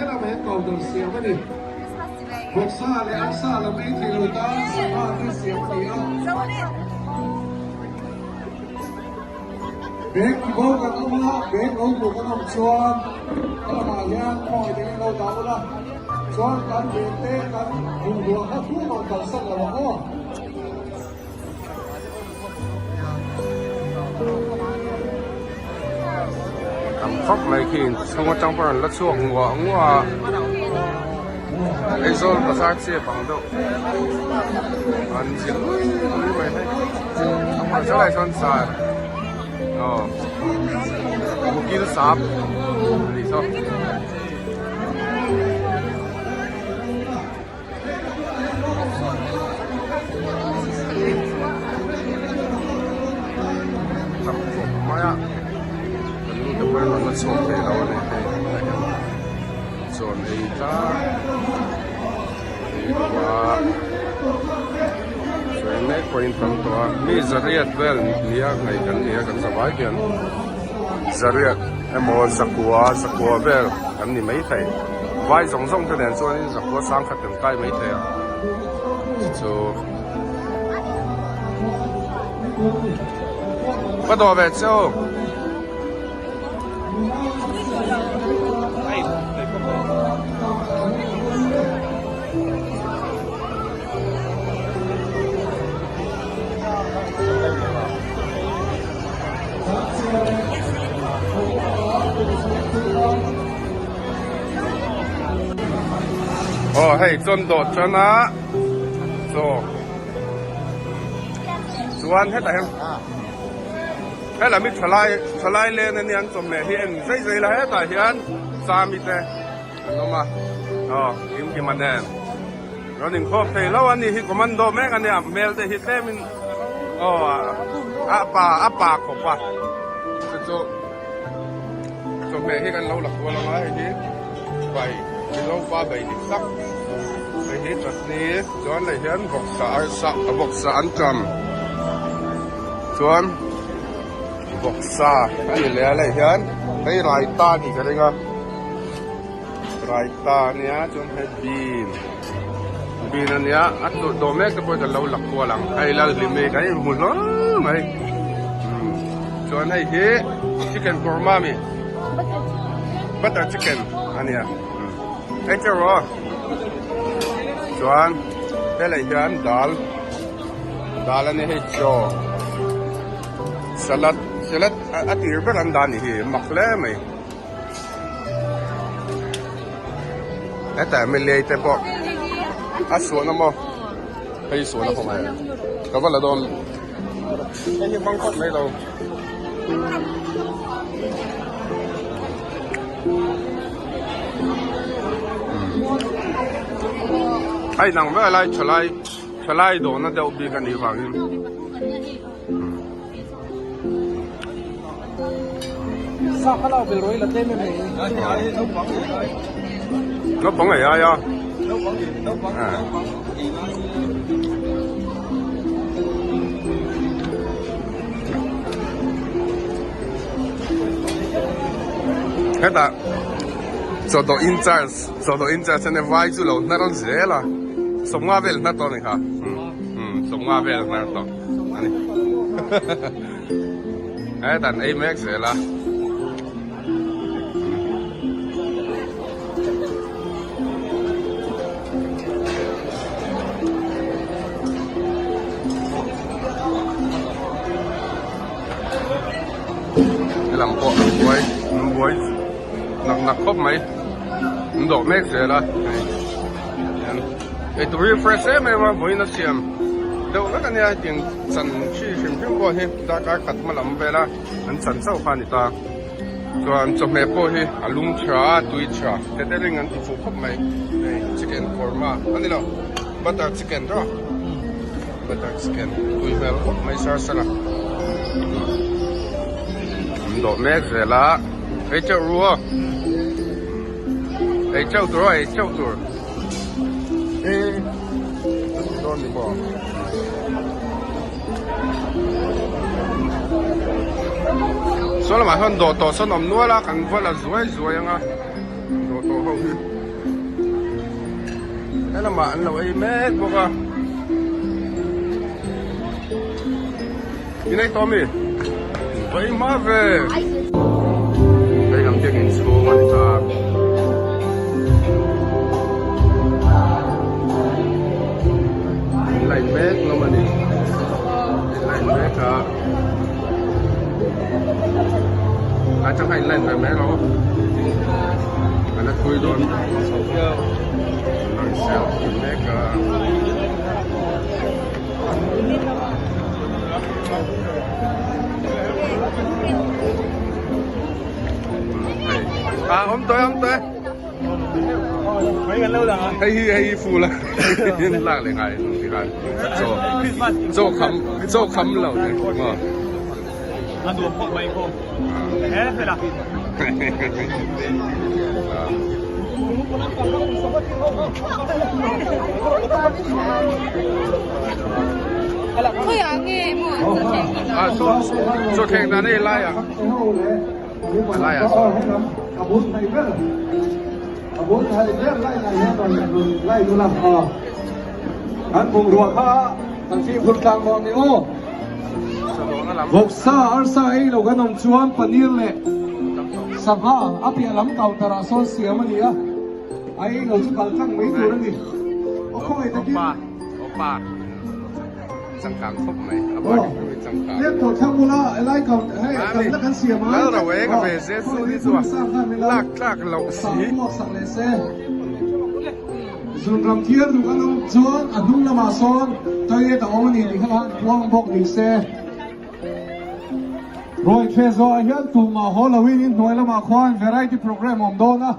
Tam khawp mai khi inchhung atang pawh an la chhuak nguah nguah a Aizawl bazar chep ang deuh an zir lui lui mai hei a hmuh zalai sawn sar aw mukil sap a nih saw. Tam khawp mai a kan nu te pawhin an la chhuak thei lo a ni hei tunah hian chawn ei tlang ei duh a sawi mek pawhin tam tawh a mi zariat vel nia ngaih kan ni a kan zavai hian zariat emaw zakua zakua vel kan ni maithei. Vai zawng zawng te nen chuanin zakua sang khat kan kai maithei a chu ka dawh ve chu. Aw hei chuan dawh chuan a chaw chuan hetah hian helam hi thalai thalai len ania an chawhmeh hi en zai zai la hetah hian chami te an awm a aw kimkima nen rawn inkhawp thei lo a ni hi commando mek ania hmel te hi tlemin aw a pa a pa khawp a chu chu. Chawhmeh hi kan lo la kual anga hei hi bai Mizo pa bai dik tak hei hi chutney chuan leh hian vawksa arsa vawksa an ṭam chuan vawksa a ni leh a leh hian hei raita a nih ka ring a raita a nia chuan hei bean bean a nia a tawh dawh mek te pawh hi kan lo la kual ang hei Lalhlimi kan inhmu hlawl mai chuan hei hi chicken korma a mi butter chicken a nia hei chu erawh chuan helai hian dal dal a nia hei chaw salad salad a tir ber an dah a nih hi mak hle mai. Hetah mla te pawh a suan a maw hei suan a khawngaih ka va la dawn hei hi hmang khawp mai lo. Hei nang vel lai thalai thalai dawhna deuh bik a nih vangin. Naupang ei ai a. Hetah chawdawh in charge chawdawh in charge ania vai chu lo hnar zel a sawmnga vel hnar tawh a ni kha sawmnga vel hnar tawh. Ani. Hetah an ei mek zel a. Helam pawh an buai an buai nak nak khawp mai an dawh mek zel a hei eitur hi fresh em em a vawiin a siam deuh vek a nia hetiang chan chi hrim hrim pawh hi darkar khat hma lam vela an chan chauh kha a ni ta chuan chawhmeh pawh hi a lum tha a tui tha catering an ti fuh khawp mai hei chicken korma a ni lo butter chicken rawh butter chicken tui hmel khawp mai sar sar a an dawh mek zel a ei teuh ru aw ei teuh tur aw ei teuh tur. E dawn ni maw? Saw lamah hian dawh tawh sawn awm nual a kan va la zuai zuai ang a dawh tawh ho hi he lamah an lo ei mek bawk a in ei tawh ami va ei hma ve hei lam biak inchhung a ni ta. In line mek hlawm a ni in line mek a a chang kha in line ve mai lo a la thui dawn an lo in selfie mek a. À, ông tới, ông tới. Hei hi hei hi full a lak leh ngai ti khan chaw chaw kham chaw kham lo te maw.
A nuam khawp mai khawm. He fela.
Khawiah nge maw an thleng i
Ah chaw chaw thleng dan hei lai ah. Lai ah sawn.
Vawksa arsa ei lo kan awm chuan paneer leh sangha a piah lam counter ah sawn siam a ni a, a ei lo chu kal tlang mai tur a ni. Aw khawngaih takin.
Opa changkang khawp mai a pa hi chu changkang.
Lep tawh thlang bula helai counter hei kalna kan siam a.
Lal ro e ka ve zet chu ni chu lak tlak loh si.
Sak leh se. Zunram thiar duh kan awm chuan a hnung lamah sawn toilet a awm a ni tih kha khan puang bawk ni se. Ruai ṭhe zawhah hian tumah haw loin inhnuai lamah khuan variety programme awm dawn a,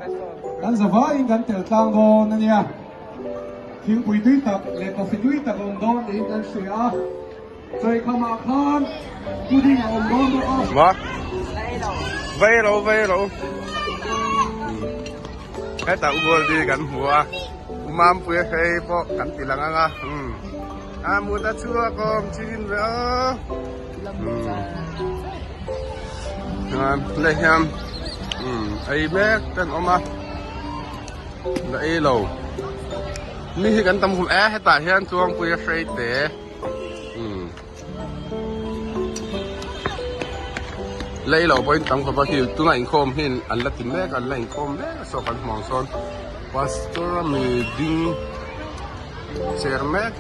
kan zavaiin kan tel tlang dawn a nia. Thingpui tui tak leh coffee tui tak awm dawn niin kan hria a, chawikhamah khan pudding a awm dawn bawk a.
Ma vei ro vei ro hetah u Goldie kan hmu a u Mampuia hrei pawh kan ti lang ang a umm a mut a chhuak awm chin ve aw umm leh hian umm ei mek te an awm a. La ei lo. Mi hi kan tam khum e hetah hian Tluangpuia hrei te umm la ei lo pawhin tam khawp a khi tunah inkhawm hi an la ti mek a an la inkhawm mek a saw kan hmu ang sawn pastor a mi ding chair mek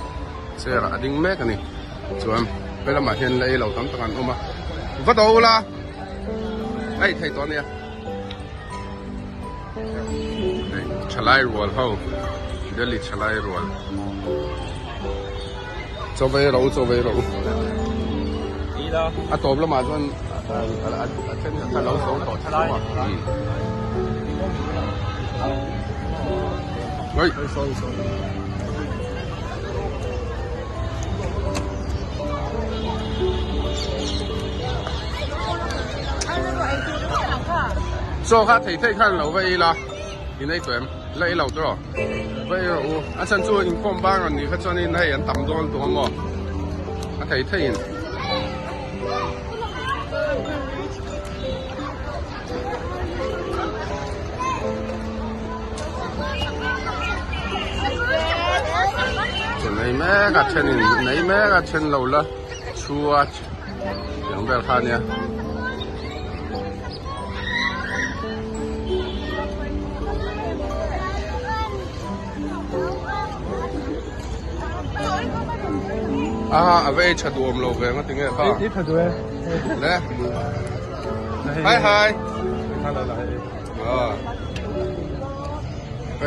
chair ah a ding mek a ni chuan he lamah hian la ei lo tam tak an awm a va do ula a ei thei tawh a nia. Thalai rual ho Delhi thalai rual chaw vei ro chaw vei ro a tawp lamah chuan a then a lo so tawh tho a oi Chaw kha thei thei khan lo va ei la in ei tawh em la ei lo tawh rawh va ei rawh u a chhan chu inkhawm bang rawn nih kha chuanin hei an tam dawn tawh a maw a thei theiin. Nei mek a then in nei mek a then lo la thu a tiang vel kha ania. A a va ei tha duh awm lo ve nga tinge kha.
Ei tha duh e.
Le. Hi hi.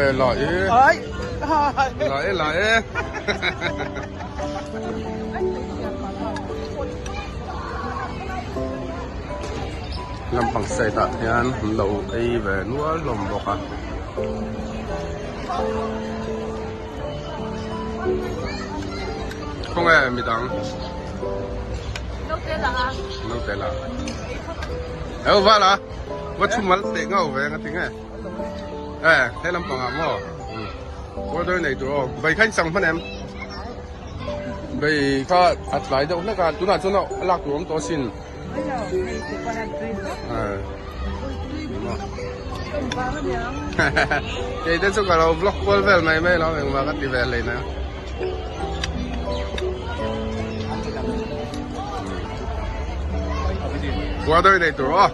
E la e.
Ai.
La e la e. Lampang side ah hian an lo ei ve nual hlawm bawk a. Khawnge midang?
Naute lah a.
Naute lah. Eo va la. Va thu mal teh ngau ve nga tinge. E he lampang ah maw. Order nei tur aw. Bai kha in chang hman em? Bai kha a tlai deuh hlek a. Tunah chuan a lak tur awm tawh asin. Kei te chu ka lo vlog kual vel mai mai lo engmah ka ti ve hlei na. Quarter nei tur aw.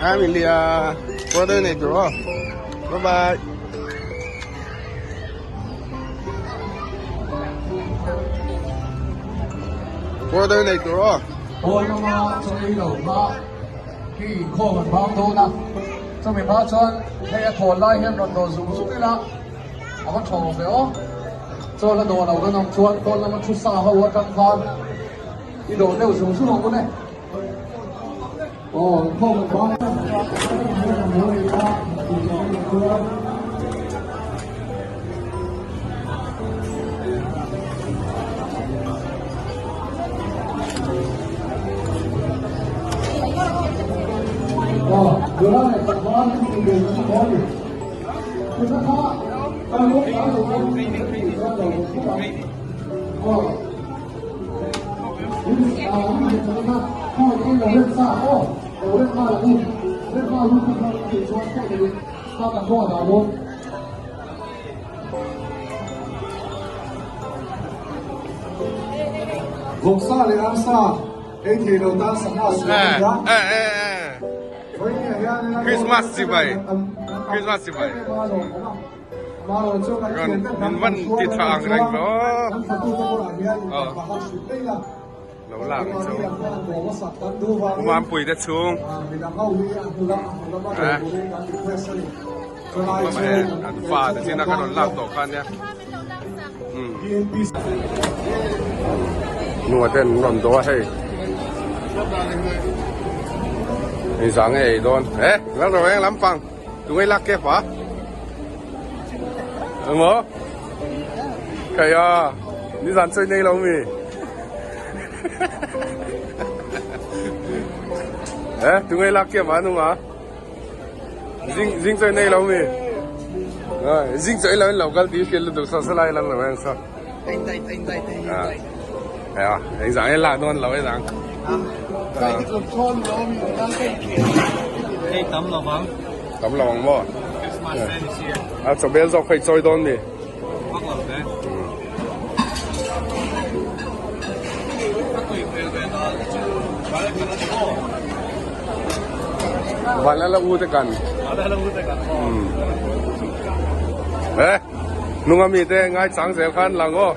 Amelia, quarter nei tur aw. Bye bye. Quarter nei tur aw.
Pawn lama chaw ei lo kha khi inkhawm an bang dawn a, chumi hma chuan hei a thawn lai hian rawn dawh zung zung ila a va thaw ve aw. Chaw la dawh lo kan awm chuan pawn lama thu sa ho atang khan i dawh deuh zung zung ang u le. Aw inkhawm an bang Vawksa leh arsa ei thei lo tan sangha siam a nia.
Christmas chibai Christmas chibai rawn min van ti tha ang reng lo lo lang chu Umampui te chhung an fa te chin a ka rawn lak tawh kha nia Nua ten an rawn dawh a hei hei zah nge ei dawn eh lal ro eng lampang tunge lak kep a emaw khaia nizan chawi nei lo mi eh tunge lak kep a nunga zing zing chawi nei lo mi zing chawi lo in lo kal tih hriat lutuk saw salai lal ro eng saw eng zang e lak dawn lo e zang
Hei tam lo vang.
Tam lo ang maw?
Christmas te ni si.
A chawbel zawk phei chawi dawn mi.
Vak lo te. A tui hmel ve dal te chu van la chu aw.
Van la u te kan.
Van la u te kan aw.
Eh, nunga mi te ngai chang zel khan lang aw.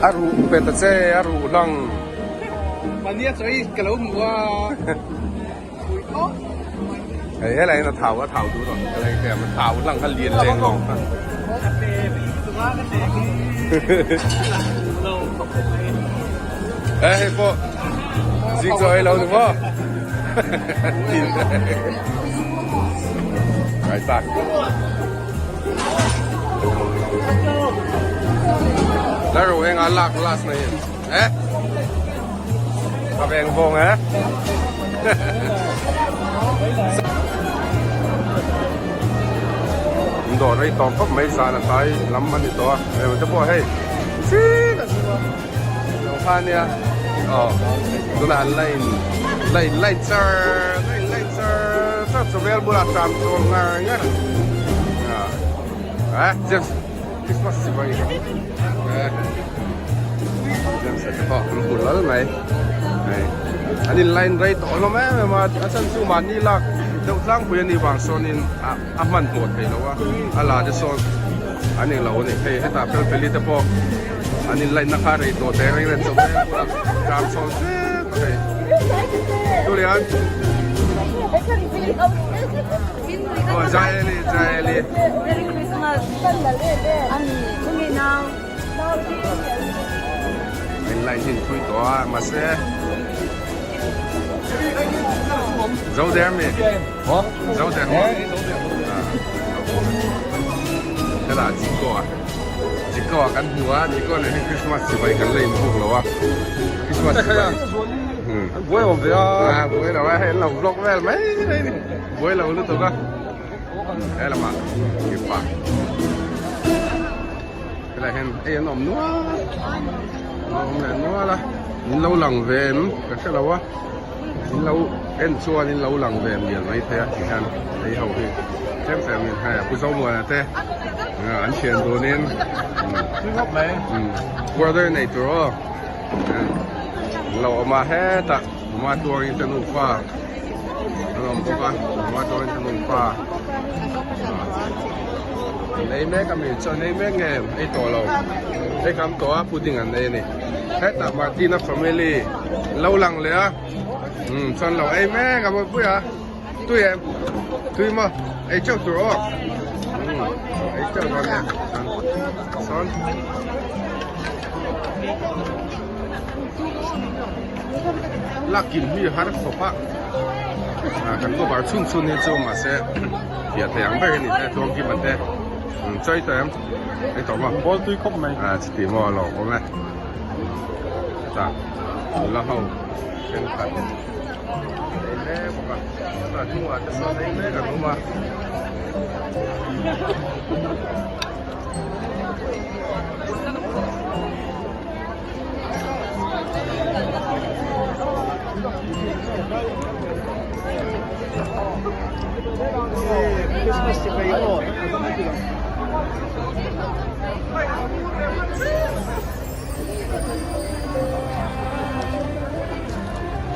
A ruh pe ta che a ruh hlang.
Mania chawi ka lo hmu a.
Hei helai hian a thau a thau duh tawh helai te a thau hlang kha lian leng lawng kha. Eh hei pawh zing chaw ei lo ni maw. Ngai tak. La ro eng a lak last na hi. Eh? A veng vawng eh? Dawr rei tawm khawp mai zan a tlai lam a ni tawh a reu te pawh hei zing a zing a lo kha nia aw tunah an la in la in light char la in light char char chawvel bulah tram chawl ngar ngar a eh James Christmas chibai eh James te pawh an hmu lal mai hei an in line rei tawh hlawm em em a a chhan chu mahni lak deuh tlangpui a nih vang sawnin a a hmanhmawh theih loh a a la te sawn an eng lo a ni hei hetah fel feli te pawh an in line na kha rei tawh teh reng reng chawp vel bulah tlang chhawn zet a hei Julian aw Jaeli Jaeli
Merry Christmas
in line hi in thui tawh a mahse zo der mi zo der maw hetah Jiko a Jiko a kan hmu a Jiko nen hian Christmas chibai kan la inbuk lo a Christmas chibai hmm. An buai awm ve a. A buai lo a, hei an lo vlog vel mai mai ni. Buai lo lutuk a. He lamah mipa helai hian hei an awm nual an awm leh nual a in lo lang ve em ka hre lo a in lo en chuan in lo lang ve mial mai thei a ti hian hei ho hi tlem tlem in hei a pu Zomuana te an thian dun in brother nei tur aw an lo awm a hetah Mama tuangin te nufa an awm bawk a Mama tuangin te nufa an ei mek a mi chu an ei mek nge ei tawh lo ei kham tawh a pudding an ei a ni hetah Martina family an lo lang leh a umm chuan lo ei mek a mawipui a tui em tui maw ei teuh tur aw umm ei teuh dawn nia sawn. Lakin hi har khawp a ah kan cover chhun chhun hi chu mahse fiah thei ang ber a ni te tluang kim ate chawi tawh em ei tawh maw
Bawl tui khawp mai
ah chuti maw a lawm awm e chutah nula ho thenkhat ei mek bawk a chutah hnungah te sawn ei mek an awm a.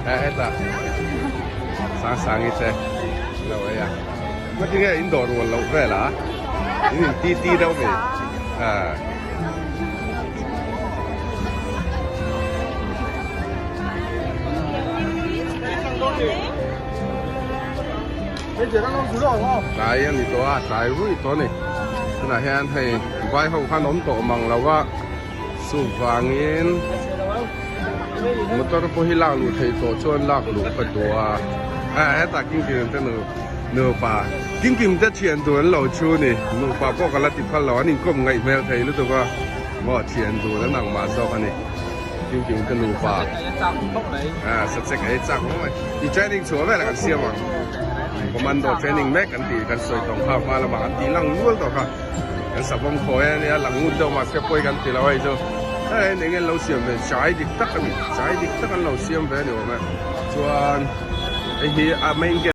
Hetah Sangsangi te lo ei a ngatinge in dawr rual loh vel a in in ti ti deuh mi ah. Tlai a ni tawh a tlai ruih tawh a ni tunah hian hei vai ho khan awm tawh mang lo a chuvangin motor pawh hi lak luh theih tawh chuan lak luh ka duh a hetah kingkim te nupa kingkim te thian tur an lo thu a ni nupa pawh ka la ti phal lo an inkawm ngaih hmel thei lutuk a maw thian tur an ang mah zawk a ni kingkim te nupa sachek ei chak ngawt mai i training chhuah velah kan siam ang commando training mek an tih kan sawi tawng kha hma lamah an tih lang nual tawh kha kan savawm khawi a nia lang ngut deuh mahse pawi kan ti lo a hei chu hei eng nge an lo siam ve chai dik tak a ni chai dik tak an lo siam ve a ni awm e chuan hei hi a main gate.